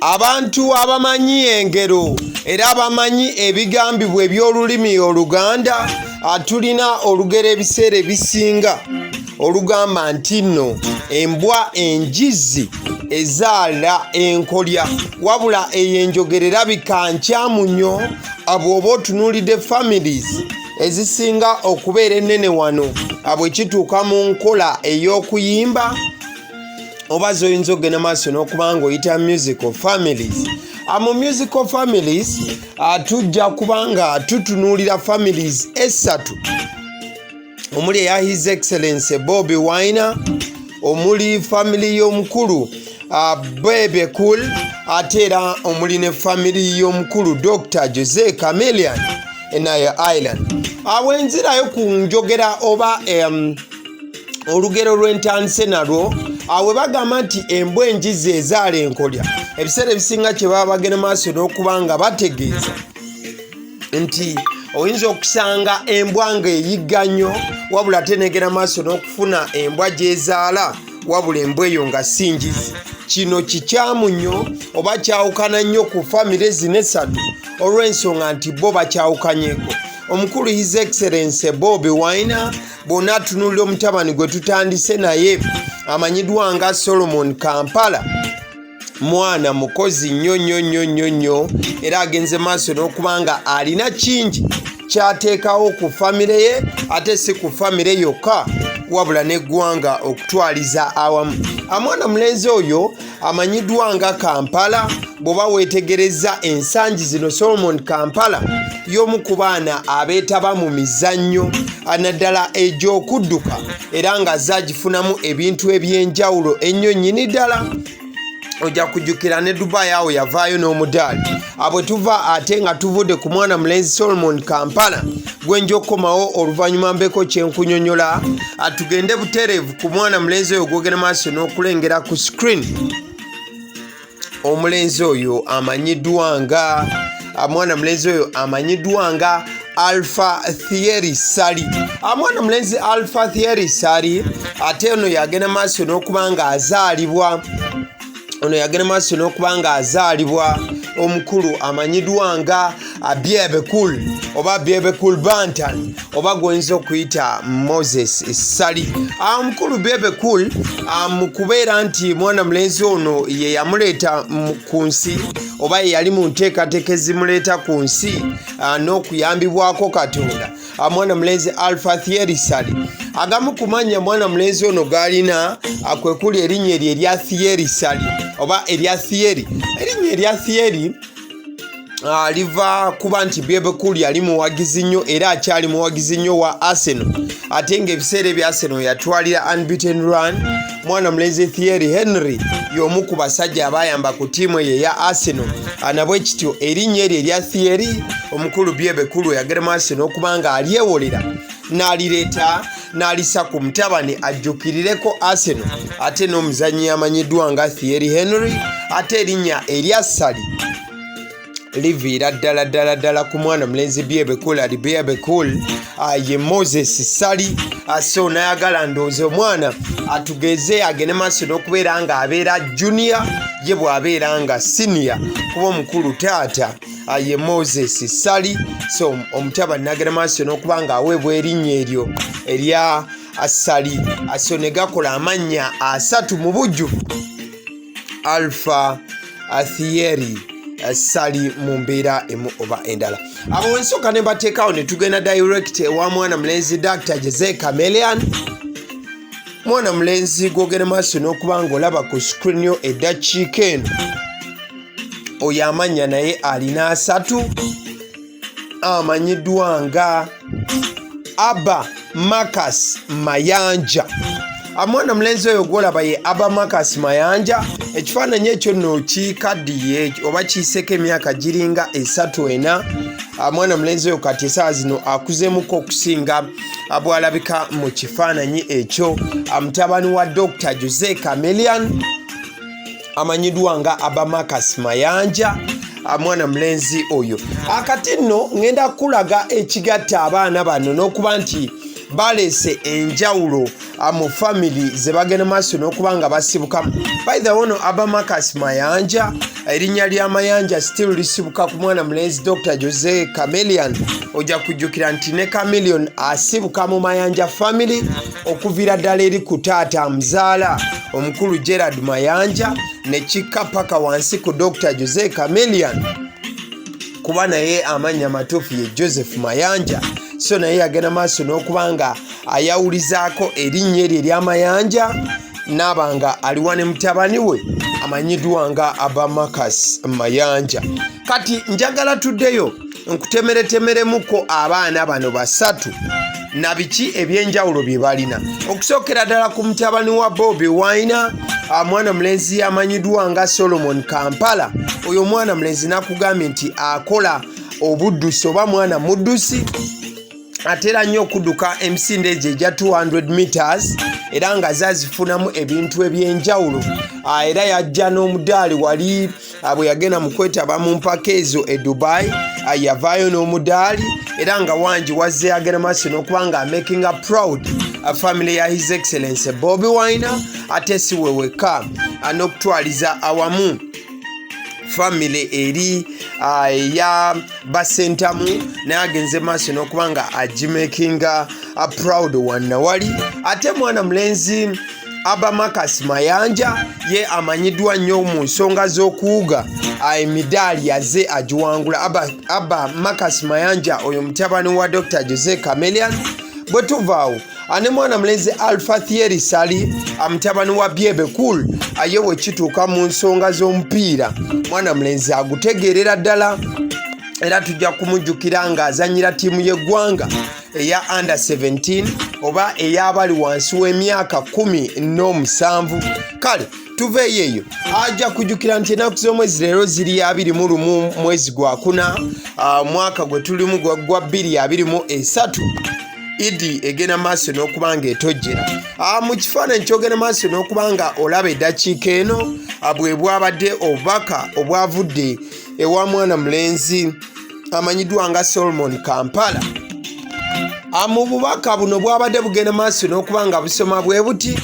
Abantu abamanyi engero era abamanyi ebigambibwa eby'olulimi Oluganda, tulina olugero ebiseera ebisinga olugamba nti nno embwa enjizzi ezaala enkolya. Wabula eyo enjogera erabika nkyamu nnyo bw'oba otunuulidde families ezisinga okubeera ennene wano bwe kituuka mu nkola ey'okuyimba oba zoyinza okugenda maaso n'okuba nga oyita musical families. Mu musical families tujja kuba nga tutunuulira families essatu omuli eya His Excellence Bobi Wine, omuli family y'omukulu Bebe Cool, ate era omuli ne family y'omukulu Dr Jose Chameleone enayo Island. Bwenzirayo ku njogera oba olugero lw'entandise nalwo, awe bagamba nti embwa enjizi ezaala enkolya, ebiseera ebisinga kye baba bagenda maaso n'okuba nga bategeeza nti oyinza okusanga embwa ng'eyigga nnyo, wabula ate negenda maaso n'okufuna embwa gy'ezaala, wabula embwa eyo nga si njizi. Kino kikyamu nnyo oba kyawukana nnyo ku famire zino essatu olw'ensonga nti bo bakyawukanyeko. Omukulu His Excellence Bobi Wine, bw'ona atunuulira omutabani gwe tutandise naye amanyiddwa nga Solomon Kampala, mwana mukozi nnyo nnyo nnyo nnyo nnyo, era agenze maaso n'okuba nga alina kingi kyateekawo ku famire ye, ate si ku famire yokka wabula n'eggwanga okutwaliza awamu. Amwana mulenzi oyo amanyiddwa nga Kampala, bw'oba weetegereza ensangi zino, Solomon Kampala y'omu ku baana abeetaba mu mizannyo naddala egy'okudduka, era nga zaagifunamu ebintu eby'enjawulo ennyo nnyini ddala. Ojja kujjukira ne Dubai awo yavaayo n'omudaali. Bwe tuva ate nga tuvudde ku mwana mulenzi Solomon Kampala gwenja okukomawo oluvannyuma mbeko kyenkunyonyola, tugende butereevu ku mwana mulenzi oyo gwogera maaso n'okulengera ku screen. Omulenzi oyo amanyiddwa nga mwana mulenzi oyo amanyiddwa nga Alpha Thierry Ssali. Mwana mulenzi Alpha Thierry Ssali, ate ono yagenda maaso n'okuba nga azaalibwa, ono yagenda maaso n'okuba nga azaalibwa omukulu amanyiddwa nga Bebe Cool oba Bebe Cool Bantan oba gwoyinza okuyita Moses Ssali. Omukulu Bebe Cool, mu kubeera nti mwana mulenzi ono ye yamuleeta ku nsi oba ye yali mu nteekateeka ezimuleeta ku nsi n'okuyambibwako Katonda, mwana mulenzi Alpha Thierry Ssali, agamu ku mannya mwana mulenzi ono g'alina kwe kuli erinnya eryo erya Thierry Ssali oba erya Thierry. Erinnya erya Thierry liva kuba nti Bebe Cool yali muwagizi nnyo era akyali muwagizi nnyo wa Arsenal, ate ng'ebiseera ebyo Arsenal yatwalira unbeaten run. Mwana mulenzi Thierry Henry y'omu ku basajja abayamba ku ttiimu eyo eya Arsenal. Nabwe kityo erinnya eryo erya Thierry, omukulu Bebe Cool yagenda maaso n'okuba nga alyewolera n'alireeta n'alisa ku mutabani ajjukirireko Arsenal ate n'omuzannyi amanyiddwa nga Thierry Henry. Ate erinnya erya Ssali liviira ddala ddala ddala ku mwana mulenzi Bebe Cool ali Bebe Cool ye Moses Ssali. So nayagala ndowooza omwana atugeze agende maaso n'okubeera nga abeera junior ye bw'abeera nga senior, kuba omukulu taata ye Moses Ssali. So omutabani nagenda maaso n'okuba nga aweebwa erinnya eryo erya Ssali, so ne gakola amannya asatu mu bujjuvu, Alpha Thierry Ssali, mu mbeera emu oba endala. Abo ensooka ne bateekawo ne tugenda direct ewa mwana mulenzi Dr Jose Chameleone. Mwana mulenzi gwogera maaso n'okuba ng'olaba ku screen yo eddakiika eno, oyo amannya naye alina asatu, amanyiddwa nga Abba Marcus Mayanja. Mwana mulenzi oyo gwolaba ye Abba Marcus Mayanja. Ekifaananyi ekyo nno kikaddiye oba kiyiseko emyaka giringa 3, 4. Mwana mulenzi oyo kati esaawa zino akuzeemuko okusinga bw'alabika mu kifaananyi ekyo. Mutabani wa Dr Jose Chameleone amanyiddwa nga Abba Marcus Mayanja, mwana mulenzi oyo. Akati nno ŋŋenda kulaga ekigatta abaana bano n'okuba nti Baleese enjawulo mu family ze bagenda maaso n'okuba nga basibukamu. By the way, ono Abba Marcus Mayanja, erinnya lya Mayanja still lisibuka ku mwana mulenzi Dr Jose Chameleon. Ojja kujjukira nti ne Chameleon asibuka mu Mayanja family okuviira ddala eri ku taata amuzaala, omukulu Gerard Mayanja, ne kikka paka wansi ku Dr Jose Chameleon, kuba naye amannya matuufu ye Joseph Mayanja. So naye yagenda maaso n'okuba nga ayawulizaako erinnya eryo ery'Amayanja, naaba nga aliwa ne mutabani we amanyiddwa nga Abba Marcus Mayanja. Kati njagala tuddeyo nkutemeretemeremuko abaana bano basatu na biki ebyenjawulo bye balina. Okusookera ddala ku mutabani wa Bobi Wine, mwana mulenzi amanyiddwa nga Solomon Kampala. Oyo omwana mulenzi nakugambye nti akola obuddusi oba mwana muddusi, atera nnyo okudduka emisinde egyo egya 200 meters, era nga zazifunamu ebintu ebyenjawulo. Era yajja n'omudaali wali bwe yagenda mu kwetaba mu mpaka ezo e Dubai, yavaayo n'omudaali, era nga wangi wazze agenda maaso n'okuba nga making a proud family ya His Excellence Bobi Wine, ate si we wekka, n'okutwaliza awamu family eri eya Basentamu, naye agenze maaso n'okuba nga agimakinga proud wannawali. Ate mwana mulenzi Abba Marcus Mayanja ye amanyiddwa nnyo mu nsonga z'okuwuga, emidaali yaze agiwangula. Abba Marcus Mayanja oyo mutabani wa Dr Jose Chameleon. Bwe tuvaawo, ane mwana mulenzi Alpha Thierry Sali, mutabani wa Bebe Cool. Ye bwe kituuka mu nsonga z'omupiira, mwana mulenzi agutegeerera ddala, era tujja kumujjukira ng'azanyira ttiimu y'eggwanga eya under 17 oba ey'abali wansi w'emyaka 17. Kale tuveeyo eyo, ajja kujjukira nti ennaku z'omwezi leero ziri 21 mwezi gwakuna, mwaka gwe tulimu gwa 2023. Idi egenda maaso n'okuba nga etojjera. Mu kifaananyi kyogenda maaso n'okuba nga olaba eddakiika eno, bwe bwabadde obubaka obwavudde ewa mwana mulenzi amanyiddwa nga Solomon Kampala. Mu bubaka buno bwabadde bugenda maaso n'okuba nga busoma bwe buti: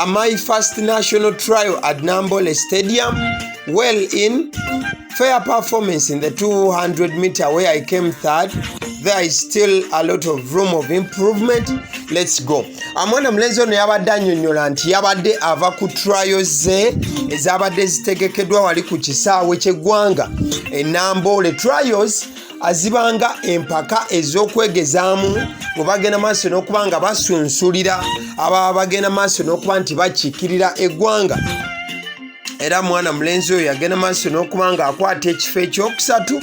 "My first national trial at Nambole Stadium, well in fair performance in the 200 meter where I came third. There is still a lot of room of improvement. Let's go." Omwana mulenzi ono yabadde annyonnyola nti yabadde ava ku trial ze ezabadde zitegekeddwa wali ku kisaawe ky'eggwanga Enamboole. Trials azibanga empaka ez'okwegezaamu bwe bagenda maaso n'okuba nga basunsulira ababa bagenda maaso n'okuba nti bakiikirira eggwanga, era mwana mulenzi oyo yagenda maaso n'okuba nga akwata ekifo ekyokusatu,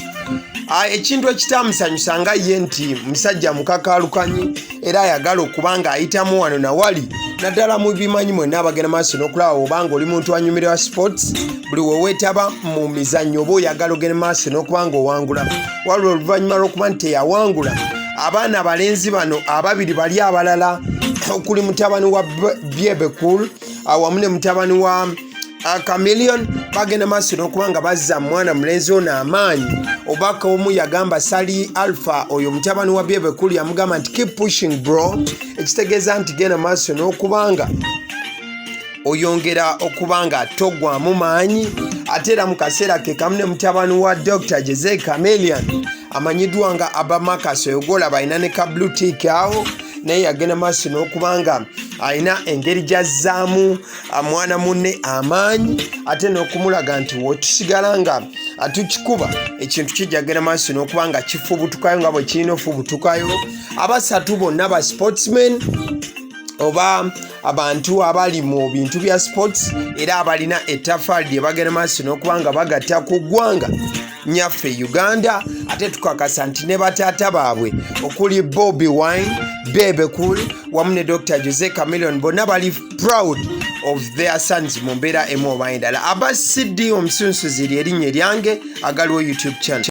ekintu ekitamusanyusa nga ye nti musajja mukakalukanyi era ayagala okuba nga ayitamu wano nawali, naddala mu bimanyi mwenna abagenda maaso n'okulaba, obanga oli muntu anyumirwa sports, buli we weetaba mu mizannyo oba oyagala ogenda maaso n'okuba nga owangula. Waliwo oluvannyuma lw'okuba nti teyawangula, abaana abalenzi bano ababiri bali abalala okuli mutabani wa Bebe Cool awamu ne mutabani wa Chameleon bagenda maaso n'okuba nga bazza mwana mulenzi ono amaanyi. Obaka omu yagamba Sali Alpha, oyo mutabani wa Bebe Cool, yamugamba nti, "Keep pushing, bro," ekitegeeza nti genda maaso n'okubanga oyongera okuba nga toggwamu maanyi. Ate era mu kaseera ke kamu ne mutabani wa Dr Jose Chameleon amanyiddwa nga Abba Marcus, oyo gwolaba alina ne ka blue tick awo, naye yagenda maaso n'okuba nga alina engeri gy'azzaamu mwana munne amaanyi, ate n'okumulaga nti wetusigala nga tukikuba ekintu kijja genda maaso n'okuba nga kifubutukayo nga bwe kirina ofubutukayo. Abasatu bonna ba sportsmen oba abantu abali mu bintu bya sports, era abalina ettaffaali lye bagenda maaso n'okuba nga bagatta ku ggwanga nyaffe Uganda. Ate tukakasa nti ne bataata baabwe okuli Bobi Wine, Bebe Cool wamu ne Dr Jose Chameleon bonna bali proud of their sons mu mbeera emu oba endala. Aba CD omusunsuzi lyerinnya eryange agaliwo YouTube channel.